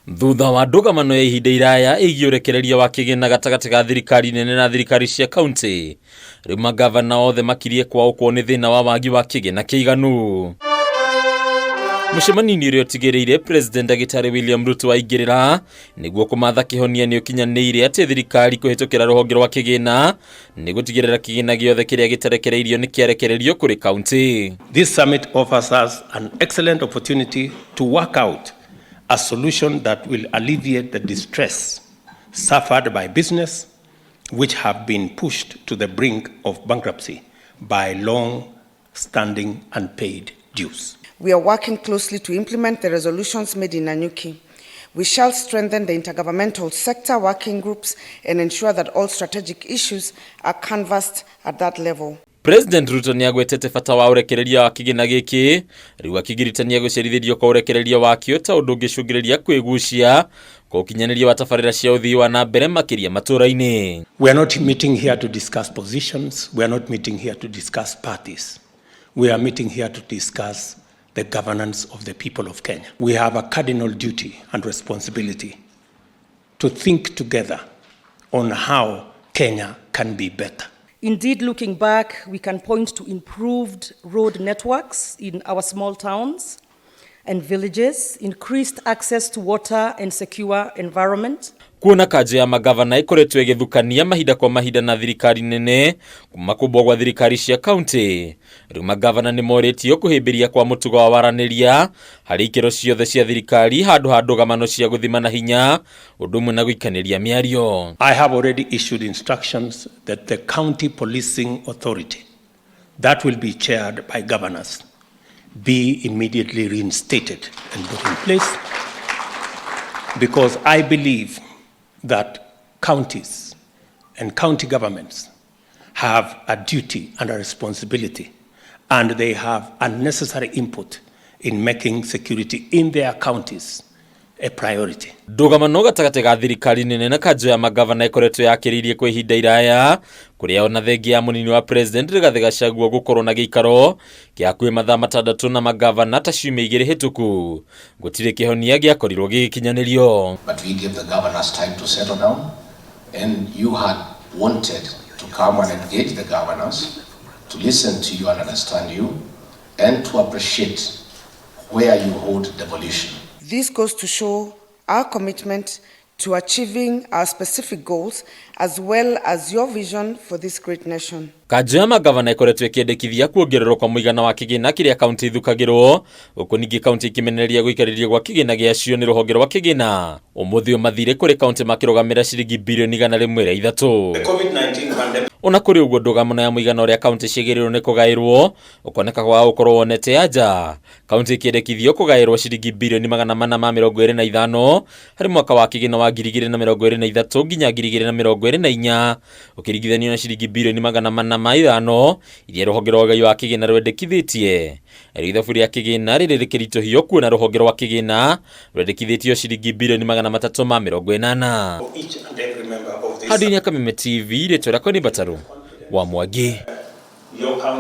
Thutha wa ndũgamano ya ihinda iraya ĩgiĩ ũrekereria wa kĩgĩna gatagatĩ ga thirikari nene na thirikari cia kaunti, rĩu magavana othe makirie kwaũkwo nĩ thĩna wa wagi wa kĩgĩna kĩiganu. Mũcemanio-inĩ ũrĩa ũtigĩrĩire President Ndagĩtarĩ William Ruto aingĩrĩra nĩguo kũmatha kĩhonia nĩ ũkinyanĩire atĩ thirikari kũhĩtũkĩra rũhonge rwa kĩgĩna nĩ gũtigĩrĩra kĩgĩna gĩothe kĩrĩa gĩtarekereirio nĩ kĩarekererio kũrĩ kaunti. This summit offers us an excellent opportunity to work out a solution that will alleviate the distress suffered by business which have been pushed to the brink of bankruptcy by long-standing unpaid dues. We are working closely to implement the resolutions made in Nanyuki. We shall strengthen the intergovernmental sector working groups and ensure that all strategic issues are canvassed at that level. President Ruto nĩ agwetete bata wa ũrekereria wa kĩgĩna gĩkĩ, rĩu akĩgiritania gũcerithĩrio kwa ũrekereria wakĩo ta ũndũ ũngĩcũngĩrĩria kwĩgucia kwa ũkinyanĩria wa tabarĩra cia ũthii wa na mbere makĩria matũũra-inĩ. We are not meeting here to discuss positions. We are not meeting here to discuss parties. We are meeting here to discuss the governance of the people of Kenya. We have a cardinal duty and responsibility to think together on how Kenya can be better. Indeed, looking back, we can point to improved road networks in our small towns and villages, increased access to water and secure environment. Kuona kanjũ ya magavana ĩkoretwo ĩgĩthukania mahinda kwa mahinda na thirikari nene kuma kũmbwo gwa thirikari cia kaunti, rĩu magavana nĩ morĩtio kũhĩmbĩria kwa mũtugo wa waranĩria harĩ ikĩro ciothe cia thirikari handũ ha ndũgamano cia gũthima na hinya ũndũ ũmwe na gũikanĩria mĩario. I have already issued instructions that the county policing authority that will be chaired by governors be immediately reinstated and put in place, because I believe that counties and county governments have a duty and a responsibility, and they have a necessary input in making security in their counties a priority. Ndũgamano gatagatĩ ga thirikari nene na kanjũ ya magavana ĩkoretwo yakĩrĩirie kwa ihinda iraya, kũrĩa ona thengia ya mũnini wa president Rigathĩ Gachagua gũkorwo na gĩikaro kĩa hakuhĩ mathaa 6 na magavana ta ciumia 2 hĩtũku, gũtirĩ kĩhonia gĩakorirwo gĩgĩkinyanĩrio. But we gave the governors time to settle down, and you had wanted to come and engage the governors, to listen to you and understand you, and to appreciate where you hold devolution. This goes to show our commitment to achieving our specific goals as well as your vision for this great nation. Kanjũ ya magavana ĩkoretwo ĩkĩendekithia kuongererwo kwa mũigana wa kĩgĩna kĩrĩa kaunti ithukagĩrwo, gũkũ ningĩ kaunti ikĩmenereria gũikarĩrio gwa kĩgĩna gĩacio nĩ rũhonge rwa kĩgĩna. Ũmũthĩ mathire kũrĩ kaunti makĩrũgamĩra ciringi birioni 103. The COVID-19 pandemic Ona kũrĩ ũguo, ndũgamano ya mũigana ũrĩa kaunti ciagĩrĩirwo nĩ kũgaĩrwo ũkoneka kwaga gũkorwo wonete anja, kaunti ikĩendekithio kũgaĩrwo ciringi birioni 425 harĩ mwaka wa kĩgĩna wa 2023 nginya 2024, ũkĩringithanio na ciringi birioni 405 iria rũhonge rwa ũgai wa kĩgĩna rwendekithĩtie. Rĩu ithabu rĩa kĩgĩna rĩrĩ rĩkĩritũhio kuona rũhonge rwa kĩgĩna rwendekithĩtio ciringi birioni 380. For each and every member of this Handũ-inĩ ya Kameme TV, rĩtwa rĩakwa nĩ Mbataru wa Mwangi. Your county.